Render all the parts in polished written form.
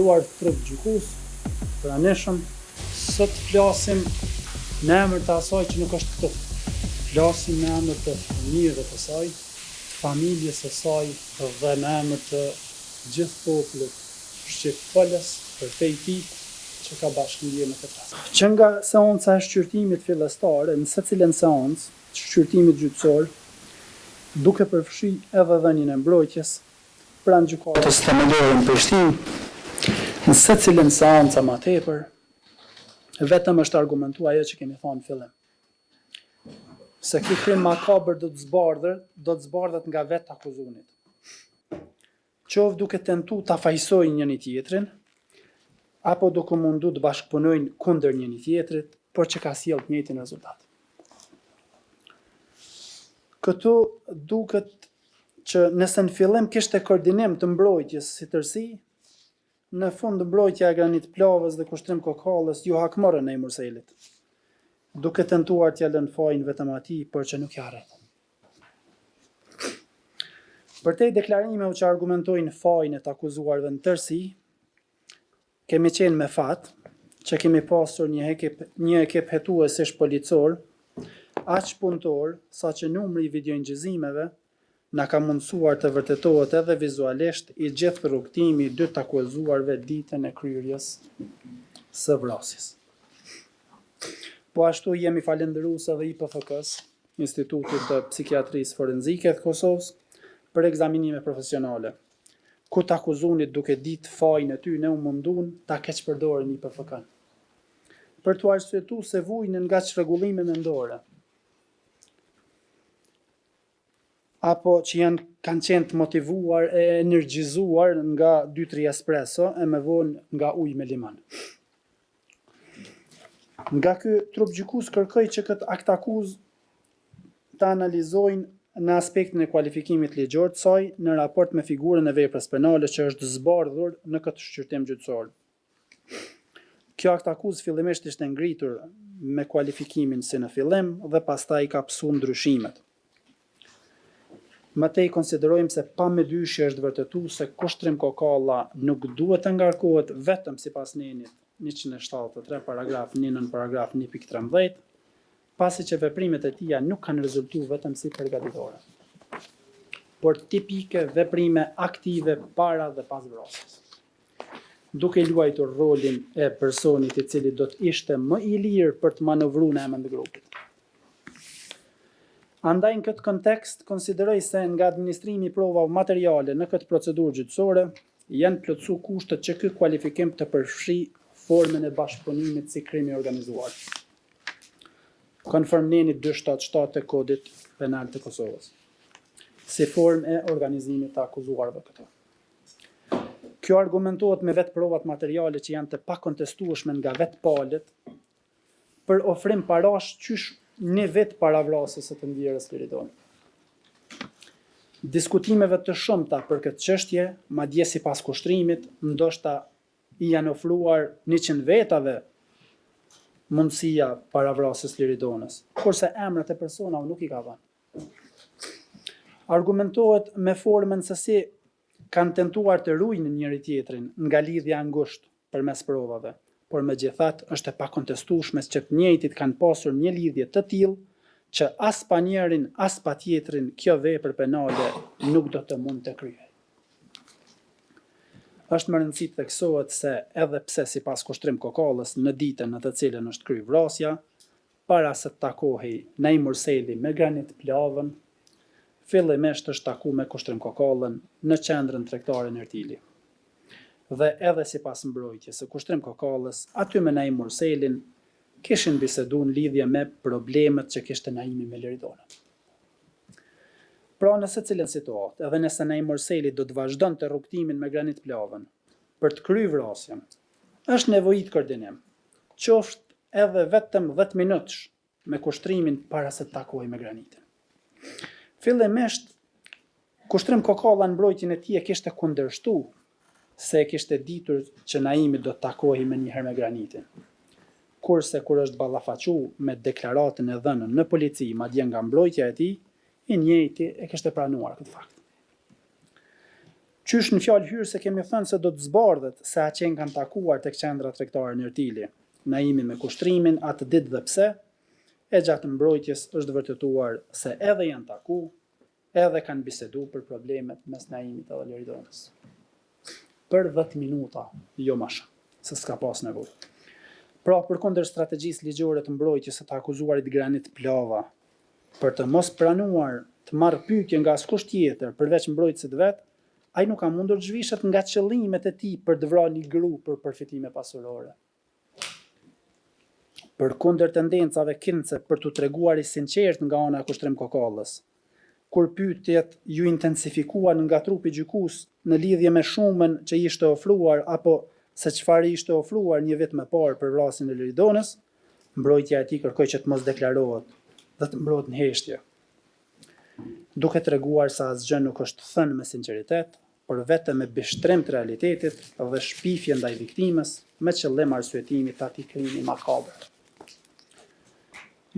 nderuar trup gjykues, pranishëm, sot flasim në emër të asaj që nuk është këtu. Flasim në emër të fëmijëve të saj, të familjes së saj dhe në emër të gjithë popullit shqipfolës përtej tij që ka bashkëndje me këtë rast. Që nga seanca e shqyrtimit fillestare, në secilën seancë të shqyrtimit gjyqësor, duke përfshi edhe dhënien e mbrojtjes, pranë Gjykatës Themelore në Prishtinë, në secilën seancë a ma tepër, vetëm është argumentu ajo që kemi thonë në fillim. Se ky krim makabër do të zbardhet, do të zbardhet nga vetë të akuzunit. Qoftë duke tentu ta fajsojnë njëni tjetrin, apo duke mundu të bashkëpunojnë kundër njëni tjetrit, por që ka sjellë të njëjtin rezultat. Këtu duket që nëse në fillim kishte koordinim të mbrojtjes si tërësi, në fund mbrojtja e Granit Plavës dhe Kushtrim Kokallës iu hakmorën Naim Murselit, duke tentuar t'ia lënë fajin vetëm atij, por që nuk ia arritën. Përtej deklarimeve që argumentojnë fajin e të akuzuarve në tërësi, Kemi qenë me fat që kemi pasur një ekip, një ekip hetuesish policor aq punëtor sa që numri i videoinçizimeve na ka mundësuar të vërtetohet edhe vizualisht i gjithë rrugëtimi i dy të akuzuarve ditën e kryerjes së vrasjes. Po ashtu jemi falënderues edhe IPFK-së, Institutit të Psikiatrisë Forenzike të Kosovës, për ekzaminime profesionale. Ku të akuzunit duke ditë fajin e tyne u mundun ta keqpërdorin IPFK-në për t'u arsyetu se vujnë nga çrregullime mendore apo që janë kanë qenë të motivuar e energjizuar nga 2-3 espresso e më vonë nga ujë me limon. Nga ky trup gjykues kërkoj që këtë aktakuzë ta analizojnë në aspektin e kualifikimit ligjor të saj në raport me figurën e veprës penale që është zbardhur në këtë shqyrtim gjyqësor. Kjo aktakuzë fillimisht ishte ngritur me kualifikimin si në fillim dhe pastaj ka pësu ndryshimet. Më tej konsiderojmë se pa mëdyshje është vërtetu se Kushtrim Kokalla nuk duhet të ngarkohet vetëm sipas nenit 173 paragraf 1 nën paragraf 1.13, pasi që veprimet e tija nuk kanë rezultu vetëm si përgatitore, por tipike veprime aktive para dhe pas vrasjes, duke luajtur rolin e personit i cili do të ishte më i lirë për të manovru në emër të grupit. Andaj në këtë kontekst konsideroj se nga administrimi i provave materiale në këtë procedurë gjyqësore janë plotësu kushtet që ky kualifikim të përfshijë formën e bashkëpunimit si krim i organizuar, konform nenit 277 të Kodit Penal të Kosovës, si formë e organizimit të akuzuarve këtu. Kjo argumentohet me vetë provat materiale që janë të pakontestueshme nga vetë palët për ofrim parash qysh një vit para vrasjes së të ndjerës Liridonës. Diskutimeve të shumta për këtë çështje, madje sipas Kushtrimit, ndoshta i janë ofruar 100 vetave mundësia para vrasjes Liridonës, kurse emrat e personave nuk i ka dhënë. Argumentohet me formën se si kanë tentuar të rujnë njëri-tjetrin nga lidhja e ngushtë përmes provave, por megjithatë është e pakontestueshme që të njëjtit kanë pasur një lidhje të tillë që as pa njërin as pa tjetrin kjo vepër penale nuk do të mund të kryhej. Është me rëndësi të theksohet se edhe pse sipas Kushtrim Kokallës në ditën në të cilën është kryer vrasja, para se të takohej Naim Murseli me Granit Plavën, fillimisht është taku me Kushtrim Kokallën në qendrën tregtare Nertili. Dhe edhe sipas mbrojtjes së Kushtrim Kokallës, aty me Naim Murselin kishin bisedu në lidhje me problemet që kishte Naimi me Liridonën. Pra në secilën situatë, edhe nëse Naim Murseli do të vazhdonte rrugëtimin me Granit Plavën për të kry vrasjen, është nevojit koordinim, qoftë edhe vetëm 10 minutësh me Kushtrimin para se të takohej me Granitin. Fillimisht, Kushtrim Kokalla në mbrojtjen e tij e kishte kundërshtu se e kishte ditur që Naimi do të takohej menjëherë me Granitin. Kurse kur është ballafaqu me deklaratën e dhënë në polici, madje nga mbrojtja e tij, i njëjti e kishte pranuar këtë fakt. Qysh në fjalë hyrëse kemi thënë se do të zbardhet se a qenkan takuar tek qendra tregtare Nertili, Naimi me Kushtrimin atë ditë dhe pse, e gjatë mbrojtjes është vërtetuar se edhe janë taku, edhe kanë bisedu për problemet mes Naimit edhe Liridonës. Për 10 minuta, jo ma shumë, se s'ka pas nevojë. Pra, përkundër strategjisë ligjore të mbrojtjes së të akuzuarit Granit Plava, për të mos pranuar të marrë pyetje nga askush tjetër përveç mbrojtësit vet, ai nuk ka mundur të zhvishet nga qëllimet e tij për të vrarë një gru për përfitime pasurore. Përkundër tendencave kinse për t'u treguar i sinqertë nga ana e Kushtrim Kokallës, kur pyetjet iu intensifikuan nga trupi gjykues në lidhje me shumën që i ishte ofruar apo se çfarë i ishte ofruar një vit më parë për vrasjen e Liridonës, mbrojtja e tij kërkoi që të mos deklarohet dhe të mbrohet në heshtje, duke treguar se asgjë nuk është thënë me sinqeritet, por vetëm me bishtrim të realitetit dhe shpifje ndaj viktimës me qëllim arsyetimi të atij krimi makabër.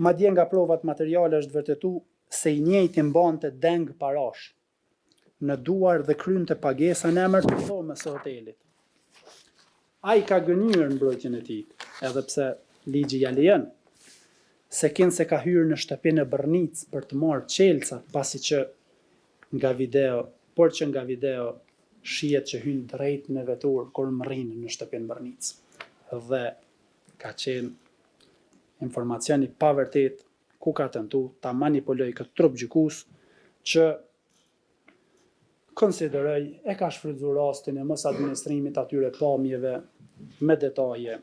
Madje nga provat materiale është vërtetu se i njëjti mbante deng parash në duar dhe kryente pagesa në emër të dhomës së hotelit. Ai ka gënjyer mbrojtjen e tij, edhe pse ligji ia lejon, se kinse ka hyrë në shtëpi në Bërnicë për të marrë çelësat pasi që nga video, por që nga video shihet që hyn drejt në veturë kur mrrin në shtëpi në Bërnicë. Dhe ka qenë informacion i pavërtetë ku ka tentu ta manipulojë këtë trup gjykues që konsideroj e ka shfrytëzu rastin e mos administrimit atyre pamjeve me detaje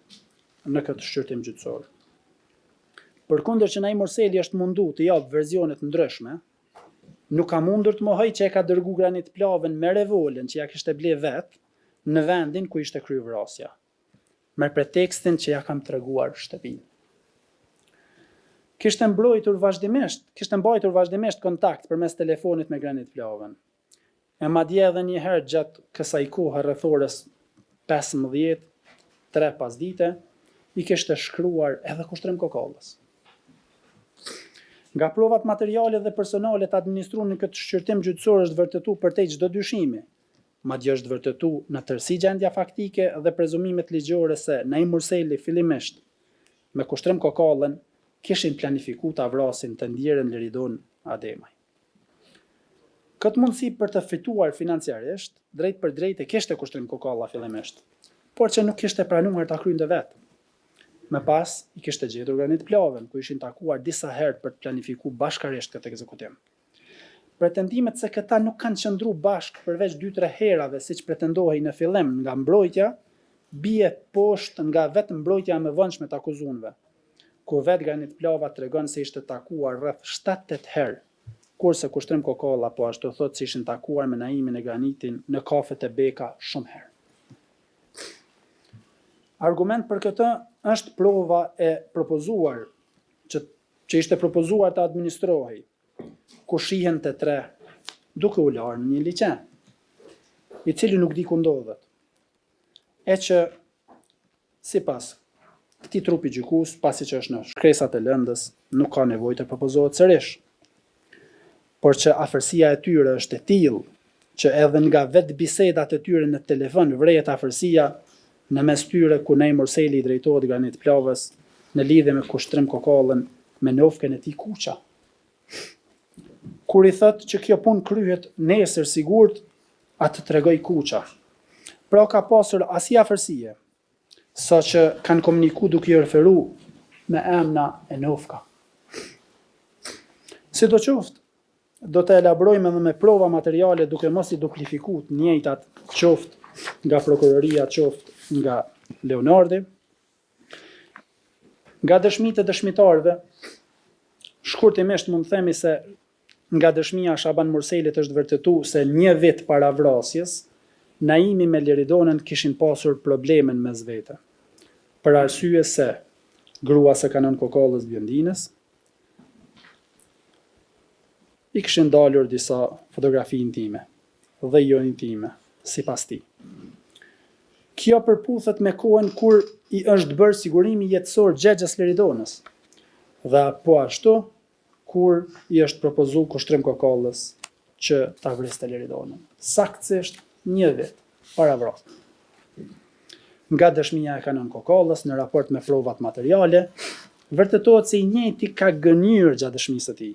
në këtë shqyrtim gjyqësor. Përkundër që Naim Murseli është mundu të japë versione të ndryshme, nuk ka mundur të mohojë që e ka dërgu Granit Plavën me revolen që ja kishte ble vet në vendin ku ishte kry vrasja. me pretekstin që ja kam treguar shtëpinë. Kishte mbrojtur vazhdimisht, kishte mbajtur vazhdimisht kontakt përmes telefonit me Granit Plavën. E madje edhe një herë gjatë kësaj kohe rreth orës 15, 3 pasdite, i kishte shkruar edhe Kushtrim Kokallës. Nga provat materiale dhe personale të administruar në këtë shqyrtim gjyqësor është vërtetu përtej çdo dyshimi, Madje është vërtetu në tërësi gjendja faktike dhe prezumimet ligjore se Naim Murseli fillimisht me Kushtrim Kokallën kishin planifiku ta vrasin të ndjerën Liridon Ademaj. Këtë mundësi për të fituar financiarisht, drejtpërdrejt e kishte Kushtrim Kokalla fillimisht, por që nuk kishte pranuar ta kryente vetë. Më pas i kishte gjetur Granit Plavën, ku ishin takuar disa herë për të planifiku bashkarisht këtë ekzekutim. Pretendimet se këta nuk kanë qëndru bashkë përveç dy-tre herave siç pretendohej në fillim nga mbrojtja, bie poshtë nga vetë mbrojtja e mëvonshme të akuzuarve, ku vetë Granit Plava tregon se ishte takuar rreth shtatë-tetë herë, kurse Kushtrim Kokalla po ashtu thotë se ishin takuar me Naimin e Granitin në kafe te Beka shumë herë. Argument për këtë është prova e propozuar që që ishte propozuar të administrohej, ku shihen të tre duke u larë në një liqen, i cili nuk di ku ndodhet, e që sipas këtij trupi gjykues, pasi që është në shkresat e lëndës, nuk ka nevojë të propozohet sërish. Por që afërsia e tyre është e tillë që edhe nga vetë bisedat e tyre në telefon vërehet afërsia në mes tyre ku Naim Murseli i drejtohet Granit Plavës në lidhje me Kushtrim Kokallën me nofkën e tij Kuqa. Kur i thotë që kjo punë kryhet nesër sigurt, a të tregoj Kuqa. Pra ka pasur asi afërsie, saqë kanë komuniku duke iu referu me emna e nofka. Sidoqoftë, do të elaborojmë edhe me prova materiale duke mos i duplifiku të njëjtat qoftë nga prokuroria, qoftë nga Leonardi. Nga dëshmitë e dëshmitarëve, shkurtimisht mund të themi se nga dëshmia e Shaban Murselit është vërtetu se një vit para vrasjes, Naimi me Liridonën kishin pasur probleme në mes vete. Për arsye se gruas së Kanon Kokallës Bjondinës, i kishin dalur disa fotografi intime dhe jo intime, sipas tij. Kjo përputhet me kohën kur i është bërë sigurimi jetësor Xhexhës Liridonës dhe po ashtu kur i është propozu Kushtrim Kokallës që ta vriste Liridonën. Saktësisht Një vit para vrasjes. Nga dëshmia e Kanon Kokallës në raport me provat materiale, vërtetohet se i njëjti ka gënjyer gjatë dëshmisë së tij,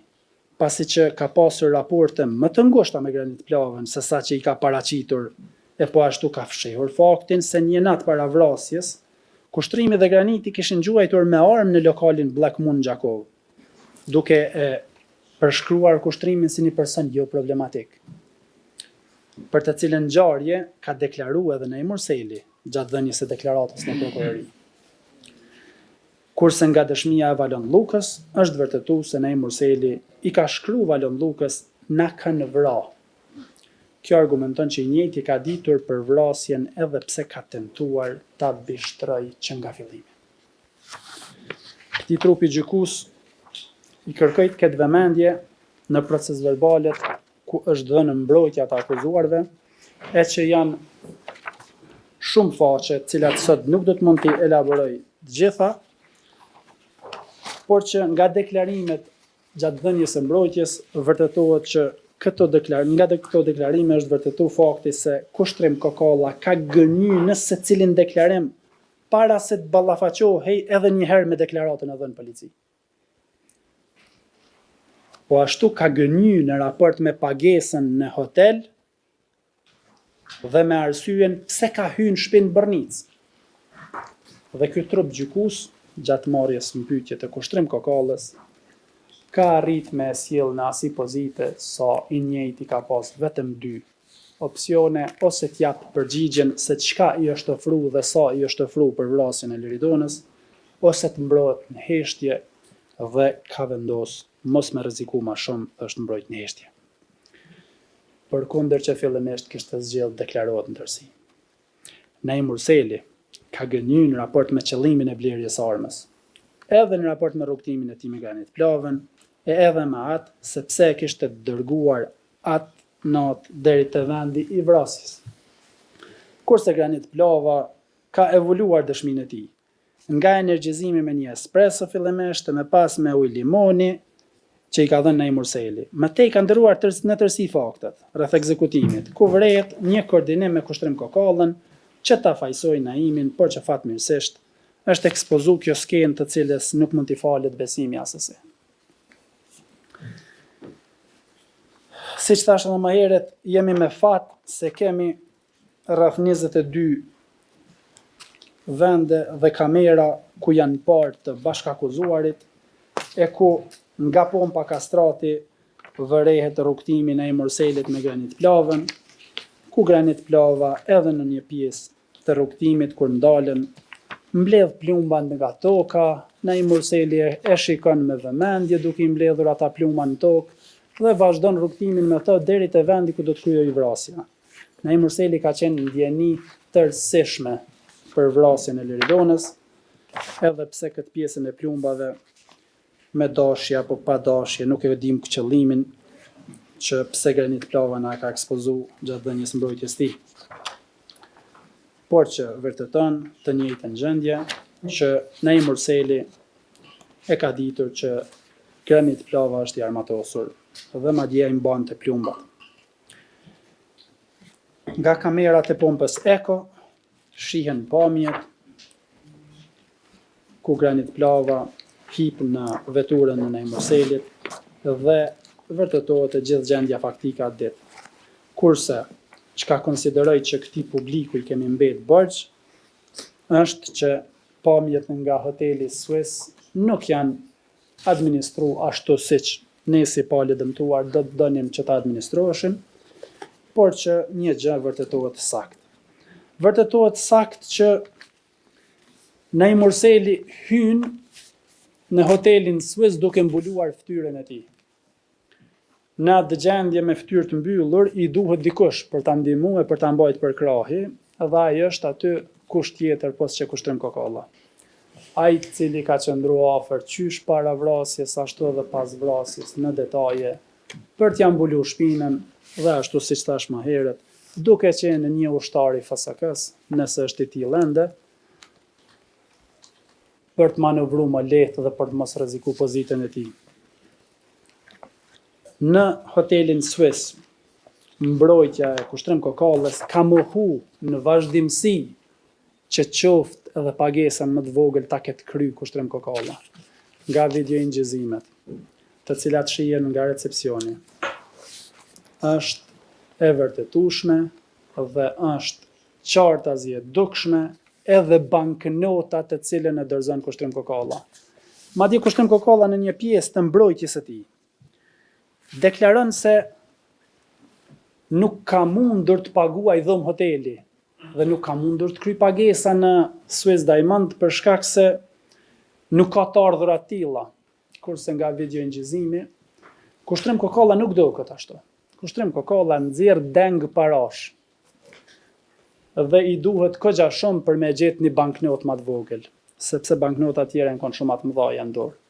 pasi që ka pasur raporte më të ngushta me Granit Plavën se sa që i ka paraqitur e po ashtu ka fshehur faktin se një natë para vrasjes, Kushtrimi dhe Graniti kishin gjuajtur me armë në lokalin Black Moon në Gjakovë, duke e përshkruar Kushtrimin si një person jo problematik. Për të cilën ngjarje ka deklaru edhe Naim Murseli gjatë dhënies së deklaratës në prokurori. Kurse nga dëshmia e Valon Llukës është vërtetu se Naim Murseli i ka shkru Valon Llukës na kanë vra. Kjo argumenton që i njëjti ka ditur për vrasjen edhe pse ka tentuar ta bishtrojë që nga fillimi. Këtij trupi gjykues i kërkoj të ketë vëmendje në procesverbalet ku është dhënë mbrojtja të akuzuarve e që janë shumë faqe, të cilat sot nuk do të mund t'i elaboroj të gjitha, por që nga deklarimet gjatë dhënies së mbrojtjes vërtetohet që këto deklar nga de këto deklarime është vërtetu fakti se Kushtrim Kokalla ka gënjy në secilin deklarim para se të ballafaqohej edhe një herë me deklaratën e dhënë polici. Po ashtu ka gënjy në raport me pagesën në hotel dhe me arsyen pse ka hy në shpi në Bërnicë. Dhe ky trup gjykues gjatë marrjes në pyetje të Kushtrim Kokallës ka arrit me e sjell në asi pozite sa i njëjti ka pas vetëm dy opsione ose t'jap përgjigjen se çka i është ofru dhe sa i është ofru për vrasjen e Liridonës ose të mbrohet në heshtje dhe ka vendos mos me rreziku ma shumë dhe është mbrojt në heshtje. Përkundër që fillimisht kishte zgjedh deklarohet në tërësi. Naim Murseli ka gënjy në raport me qëllimin e blerjes së armës, edhe në raport me rrugëtimin e tij me Granit Plavën, e edhe me atë se pse e kishte dërguar atë natë deri te vendi i vrasjes. Kurse Granit Plava ka evoluar dëshminë e tij, Nga energjizimi me një espresso fillimisht e më pas me ujë limoni që i ka dhënë Naim Murseli. Më tej ka ndërruar në tërësi faktet rreth ekzekutimit, ku vërehet një koordinim me Kushtrim Kokallën që ta fajësojë Naimin, por që fatmirësisht është ekspozu kjo skenë të cilës nuk mund t'i falet besimi assesi. Siç thashë edhe më herët, jemi me fat se kemi rreth 22 vende dhe kamera ku janë parë të bashkakuzuarit e ku nga pompa Kastrati vërehet rrugëtimi i Naim Murselit me Granit Plavën, ku Granit Plava edhe në një pjesë të rrugëtimit kur ndalen mbledh plumba nga toka, Naim Murseli e shikon me vëmendje duke i mbledhur ata plumba në tokë dhe vazhdon rrugëtimin me të deri te vendi ku do të kryejë vrasja. Naim Murseli ka qenë në dijeni tërësishme për vrasjen e Liridonës, edhe pse këtë pjesën e plumbave me dashje apo pa dashje nuk e dimë qëllimin që pse Granit Plava na e ka ekspozu gjatë dhënies mbrojtjes tij. Por që vërteton të njëjtën gjendje që Naim Murseli e ka ditur që Granit Plava është i armatosur dhe madje ai mbante plumbat. Nga kamerat e pompës Eko shihen pamjet ku Granit Plava hip në veturën e Naim Murselit dhe vërtetohet e gjithë gjendja faktike atë ditë. Kurse, çka konsideroj që këtij publiku i kemi mbet borxh, është që pamjet nga hoteli Swiss nuk janë administru ashtu siç ne si palë e dëmtuar do të donim që të administroheshin, por që një gjë vërtetohet saktë. Vërtetohet saktë që Naim Murseli hyn në hotelin Swiss duke mbuluar fytyrën e tij. Në atë gjendje me fytyrë të mbyllur i duhet dikush për ta ndihmu e për ta mbajtë për krahi dhe ai është aty kush tjetër pos që Kushtrim Kokalla. Ai i cili ka qëndru afër qysh para vrasjes ashtu edhe pas vrasjes në detaje për t'ia mbulu shpinën dhe ashtu siç thashë më herët duke qenë një ushtar i FSK-së, nëse është i tillë ende, për të manovru më lehtë dhe për të mos rreziku pozitën e tij. Në hotelin Swiss. Mbrojtja e Kushtrim Kokallës ka mohu në vazhdimësi që qoftë edhe pagesën më të vogël ta ketë kry Kushtrim Kokalla. Nga videoincizimet, të cilat shihen nga recepsioni, është e vërtetueshme dhe është qartazi e dukshme edhe banknota të cilën e dorëzon Kushtrim Kokalla. Madje Kushtrim Kokalla në një pjesë të mbrojtjes së tij deklaron se nuk ka mundur të paguajë dhomë hoteli dhe nuk ka mundur të kryjë pagesa në Swiss Diamond për shkak se nuk ka të ardhura të tilla. Kurse nga videoincizimi, Kushtrim Kokalla nuk doket ashtu. Kushtrim Kokalla nxjerr deng parash dhe i duhet kogja shumë për me gjetë një banknotë ma të vogël, sepse banknotat tjera janë konë shumë ma të mëdhaja në dorë.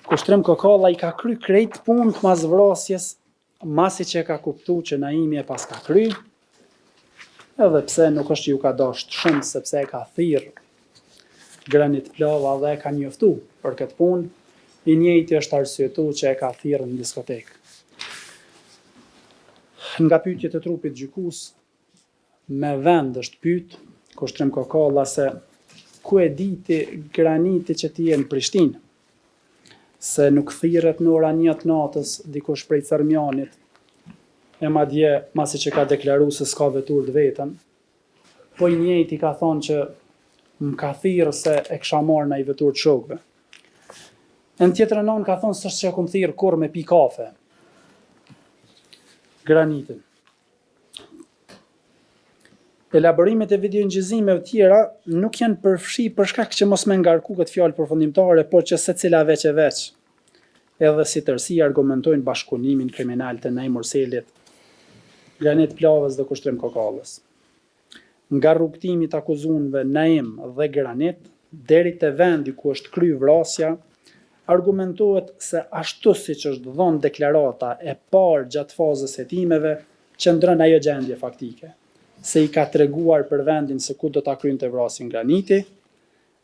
Kushtrim Kokalla i ka kry krejt punët mas vrasjes, masi që e ka kuptu që Naimi e paska kry, edhe pse nuk është që ju ka dasht shumë, sepse e ka thirrë Granit Plava dhe e ka njoftu për këtë punë, i njëjti është arsyetu që e ka thirrë në diskotekë. Nga pyetjet e trupit gjykues, Me vend është pyet Kushtrim Kokalla se ku e diti Graniti që ti je në Prishtinë? Se nuk thirret në ora një të natës dikush prej Cërmjanit, e madje masi që ka deklaru se s'ka veturë të vetën, po i njëjti ka thonë që më ka thirrë se e kisha marrë naj veturë të shokëve. E në tjetrën anë ka thonë s'është që e kum thirrë kurrë me pi kafe. Granitin. Elaborimet e videoincizimeve tjera nuk janë përfshi për shkak që mos me ngarku këtë fjalë përfundimtare, por që secila veç e veç, edhe si tërësi argumentojnë bashkëpunimin kriminal të Naim Murselit, Granit Plavës dhe Kushtrim Kokallës. Nga rrugëtimi i të akuzunve Naim dhe Granit deri te vendi ku është kry vrasja, argumentohet se ashtu siç është dhënë deklarata e parë gjatë fazës hetimeve, qëndron ajo gjendje faktike, se i ka treguar për vendin se ku do ta kryente vrasjen Graniti,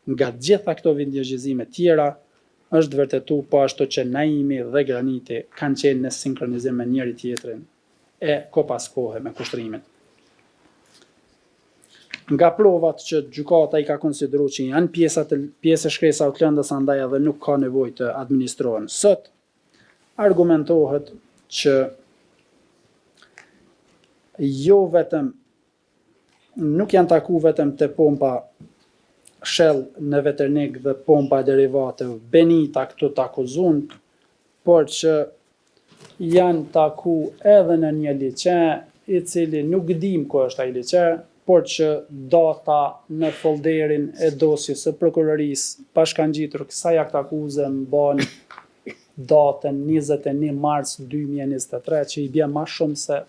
nga të gjitha këto videoincizime tjera, është vërtetu po ashtu që Naimi dhe Graniti kanë qenë në sinkronizim me njëri-tjetrin e kohë pas kohe me Kushtrimin. Nga provat që gjykata i ka konsideruar që janë pjesa të pjesë e shkresave të lëndës andaj edhe nuk ka nevojë të administrohen sot, argumentohet që jo vetëm nuk janë taku vetëm te pompa Shell në Veternik dhe pompa e derivateve Benita këto të akuzumt, por që janë taku edhe në një liqe, i cili nuk dimë ku është ai liqe, por që data në folderin e dosjes së prokurorisë bashkangjitur kësaj aktakuze mban datën 21 mars 2023, që i bie ma shumë se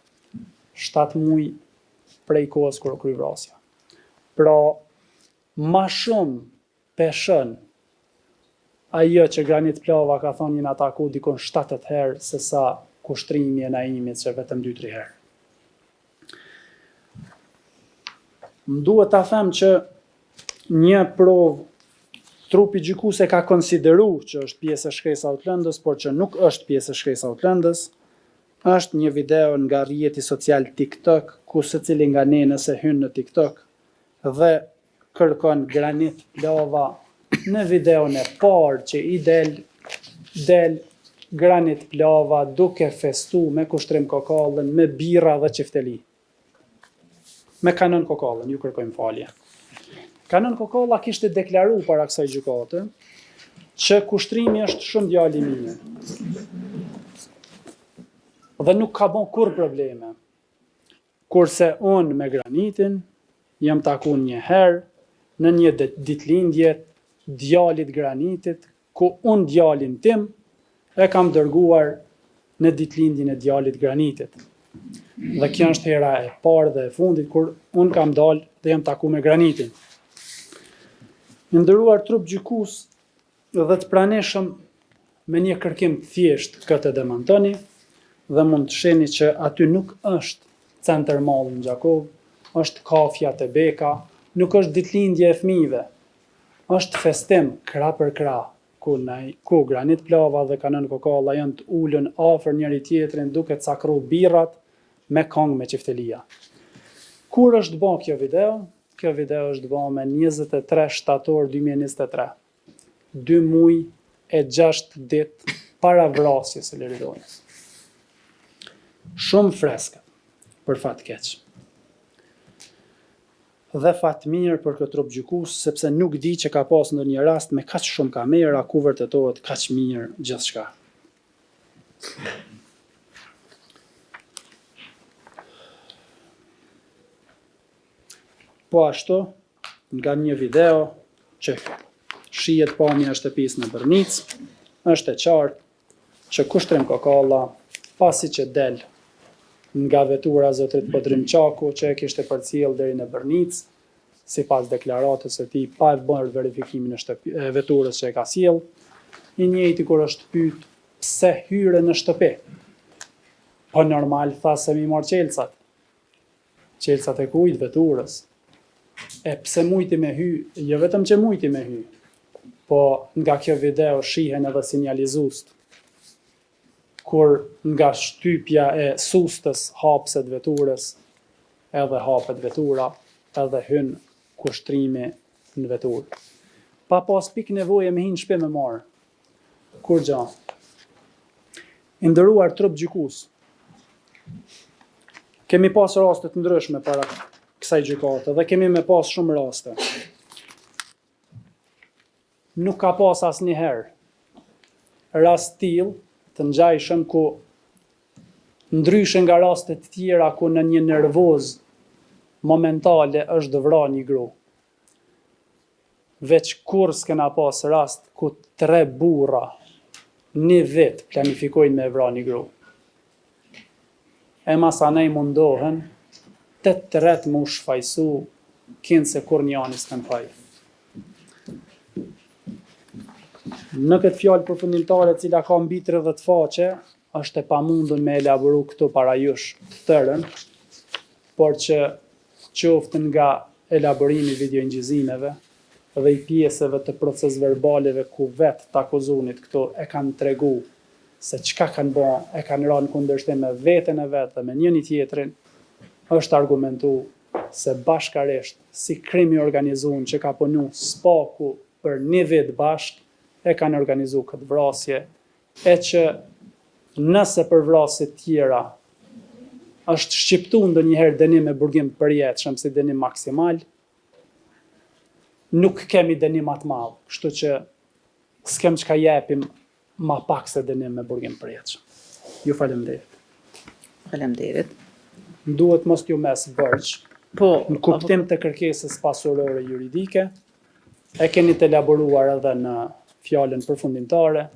7 muaj prej kohës kur u kry vrasja. Pra, ma shumë peshon ajo që Granit Plava ka thonë jena taku dikun 7-8 herë se sa Kushtrimi e Naimit që vetëm 2-3 herë. Më duhet ta them që një provë trupi gjykues e ka konsideru që është pjesë e shkresave të lëndës, por që nuk është pjesë e shkresave të lëndës, është një video nga rrjeti social TikTok, ku secili nga ne nëse hyn në TikTok dhe kërkon Granit Plava në videon e parë që i del, del Granit Plava duke festu me Kushtrim Kokallën, me birra dhe çifteli. Me Kanon Kokallën, ju kërkojmë falje. Kanon Kokalla kishte deklaru para kësaj gjykate që Kushtrimi është shumë djalë i mirë. Dhe nuk ka bon kurrë probleme. Kurse unë me Granitin jam taku një herë në një ditëlindje djalit Granitit ku unë djalin tim e kam dërguar në ditëlindjen e djalit Granitit. Dhe kjo është hera e parë dhe e fundit kur unë kam dalë dhe jam taku me Granitin. I nderuar trup gjykues dhe të pranishëm me një kërkim të thjeshtë këtë e demantoni dhe mund të shihni që aty nuk është Center Mall në Gjakovë, është kafja te Beka, nuk është ditëlindje e fëmijëve. Është festim krah për krah. ku Nai, ku Granit Plava dhe Kanon Kokalla janë të ulun afër njëri tjetrin duke cakrru birrat me kongë me çiftelia. Kur është ba kjo video? Kjo video është ba me 23 shtator 2023. Dy muj e 6 ditë para vrasjes së Liridonës. Shumë freskët, për fat keq. Dhe fat mirë për këtë trup gjykues, sepse nuk di që ka pas ndonjë rast me kaq shumë kamera ku vërtetohet kaq mirë gjithçka. Po ashtu, nga një video që shihet pamja e shtëpisë në Bërnicë, është e qartë që Kushtrim Kokalla, pasi që del nga vetura e zotrit Podrim Çaku që e kishte përcjellë deri në Bërnicë, sipas deklaratës së tij pa e bërë verifikimin e shtëpi, e veturës që e ka sjellë, i njëjti kur është pyet pse hyre në shtëpi. Po normal tha se m'i marr çelësat. Çelësat e kujt veturës. E pse mujti me hy, jo vetëm që mujti me hy, po nga kjo video shihen edhe sinjalizuesit. Kur nga shtypja e sustës hapëse të veturës, edhe hapet vetura, edhe hyn Kushtrimi në veturë. Pa pas pikë nevoje me hi në shpi me marrë. Kurgja. I nderuar trup gjykues. Kemi pas raste të ndryshme para kësaj gjykate dhe kemi me pas shumë raste. Nuk ka pas asnjëherë rast tillë të ngjajshëm ku ndryshe nga rastet tjera ku në një nervozë momentale është vra një gru. Veç kurrë s'kena pas rast ku tre burra një vit planifikojnë me e vra një gru. E masanej mundohen të tretë me u shfajsu kinse kurrnjani s'kan faj. Në këtë fjalë përfundimtare e cila ka mbi 30 faqe, është e pamundun me elaboru këtu para jush të tërën, por që qoftë nga elaborimi i videoinçizimeve dhe i pjesëve të procesverbaleve ku vetë të akuzunit këtu e kanë tregu se çka kanë ba, e kanë ra në kundërshtim me veten e vet dhe me njëni tjetrin, është argumentu se bashkarisht si krim i organizun që ka punu s'paku për një vit bashkë e kanë organizu këtë vrasje e që nëse për vrasje tjera është shqiptu ndonjëherë dënim me burgim të përjetshëm si dënim maksimal, nuk kemi dënim ma të madh, kështu që s'kem çka jepim ma pak se dënim me burgim të përjetshëm. Ju faleminderit. Faleminderit. Më duhet mos t'ju mes borxh. Po, në kuptim të kërkesës pasurore juridike, e keni të elaboruar edhe në fjalën përfundimtare,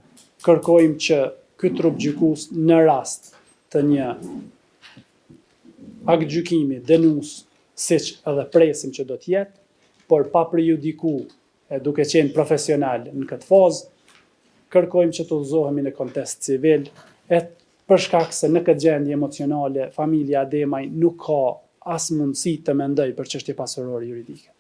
kërkojmë që ky trup gjykues në rast të një aktgjykimi dënues, siç edhe presim që do të jetë, por pa prejudiku e duke qenë profesional në këtë fazë, kërkojmë që të udhëzohemi në kontest civil, e për shkak se në këtë gjendje emocionale familja Ademaj nuk ka as mundësi të mendojë për çështje pasurore juridike.